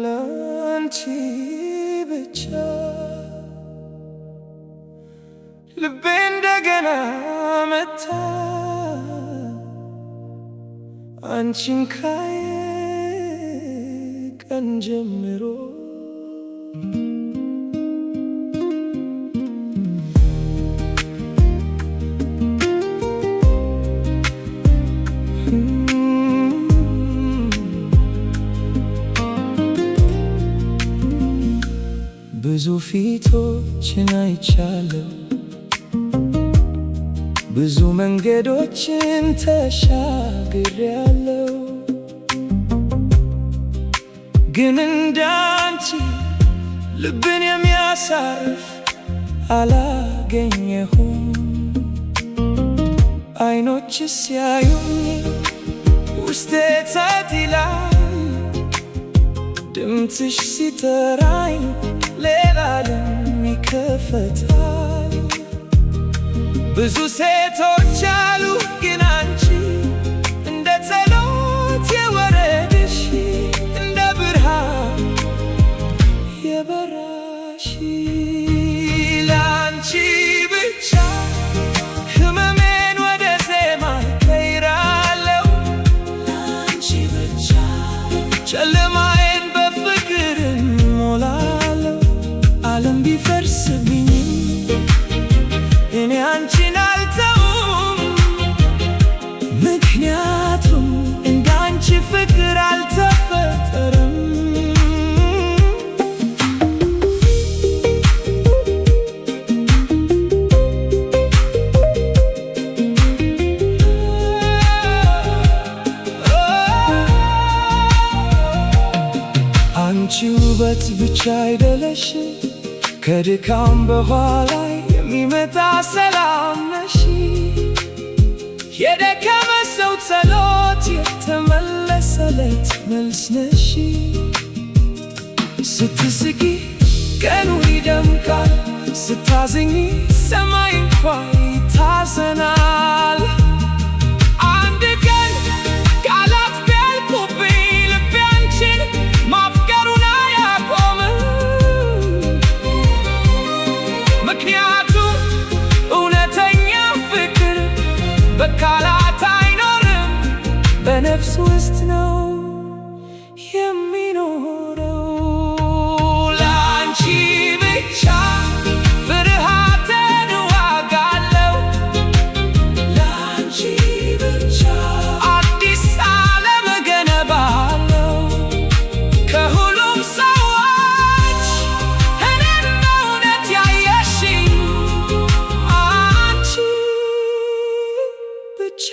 ላንቺ ብቻ ልቤ እንደገና መታ። አንቺን ካየ ቀን ጀምሮ። ብዙ ፊቶችን አይቻለሁ፣ ብዙ መንገዶችን ተሻግሬያለሁ፣ ግን እንዳንቺ ልብን የሚያሳርፍ አላገኘሁም። አይኖችሽ ሲያዩኝ ውስጤ ጸጥ ይላል፣ ድምፅሽ ሲጠራኝ ሌላ ዓለም ይከፈታል። ብዙ ሴቶች አሉ፣ ግን አንቺ እንደ ጸሎት የወረድሽ፣ እንደ ብርሃን የበራሽ። ለአንቺ ብቻ ህመሜን ወደ ዜማ ቀይራለሁ። ለአንቺ ብቻ ጨለማዬን በፍቅር እሞላለሁ። ዓለም ቢፈርስብኝም እኔ አንቺን አልተውም፣ ምክንያቱም እንዳንቺ ፍቅር አልተፈጠረም። አንቺ ውበት ብቻ አይደለሽም፣ ከድካም በኋላ የሚመጣ ሰላም ነሽ። የደከመ ሰው ጸሎት የተመለሰለት መልስ ነሽ። ስትስቂ ቀኑ ይደምቃል፣ ስታዝኚ ሰማይ እንኳ ይታዘናል። አንድ ቀን ቃላት ቢያልቁብኝ ልቤ አንቺን ማፍቀሩን አያቆምም። ምክንያቱም እውነተኛ ፍቅር በቃላት አይኖርም፣ በነፍስ ውስጥ ነው የሚኖረው። ለአንቺ ብቻ ፍርሃትን እዋጋለሁ። ለአንቺ ብቻ አዲስ ዓለም እገነባለሁ። ከሁሉም ሰዎች እኔን በእውነት ያየሽኝ አንቺ ብቻ